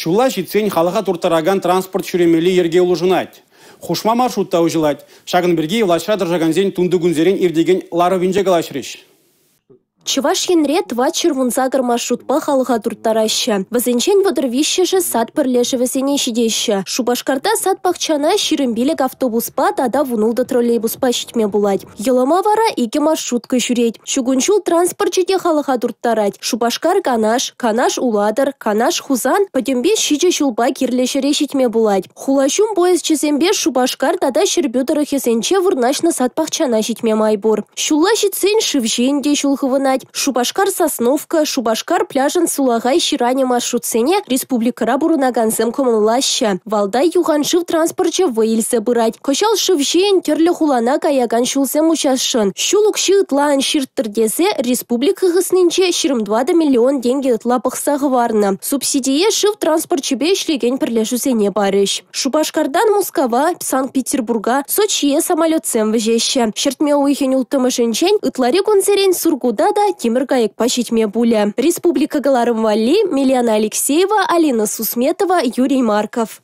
Ҫулла ҫитсен халӑха турттаракан транспорт ҫӳремелли йӗрке улшӑнать. Хушма маршрут та уҫӑлать. Ҫакӑн пирки влаҫра тӑрӑшакансен тунти кунсерен иртекен ларӑвӗнче калаҫрӗҫ. Чӑваш Енре 418 маршрутпа халӑха турттараҫҫӗ. Вӗсенчен 33-шӗ сад пӗрлешӗвӗсене ҫитеҫҫӗ. Шупашкарта сад-пахчана 25 автобуспа тата 16 троллейбуспа ҫитме пулать. Йӑлӑма вара икӗ маршрутка ҫӳрет. Чукун ҫул транспорчӗ те халӑха турттарать. Шупашкар – Канаш, Канаш – Улатӑр, Канаш – Хусан пӗтӗмпе 7 ҫулпа кирлӗ ҫӗре ҫитме пулать. Хулаҫум поезчӗсемпе Шупашкар тата Ҫӗрпӳ тӑрӑхӗсенче вырнаҫнӑ сад-пахчана ҫитме май пур. Ҫулла ҫитсен шыв ҫийӗн те ҫул хывӑнать. Шупашкар – Сосновка, Шупашкар пляжӗн сулахай ҫыранӗ маршрутсене республикӑра пурӑнакансем кӑмӑллаҫҫӗ. Валдай юхан шыв транспорчӗ вӑй илсе пырать. Кӑҫал шыв ҫийӗн тӗрлӗ хулана каякан ҫулсем уҫасшӑн. Ҫул укҫи ытла ан ҫырттӑр тесе республика хыснинче 24 миллион тенкӗ ытла пӑхса хӑварнӑ. Субсидие шыв транспорчӗпе ӗҫлекен пӗрлешӳсене парӗҫ. Шупашкартан Мускава, Санкт-Петербурга, Сочие самолетсем вӗҫеҫҫӗ. Ҫӗртме уйӑхӗн 6-мӗшӗнчен ытлари кунсерен Сургута та тимӗр кайӑкпа ҫитме пулӗ. Республика кӑларӑм валли Милена Алексеева, Алина Сусметова, Юрий Марков.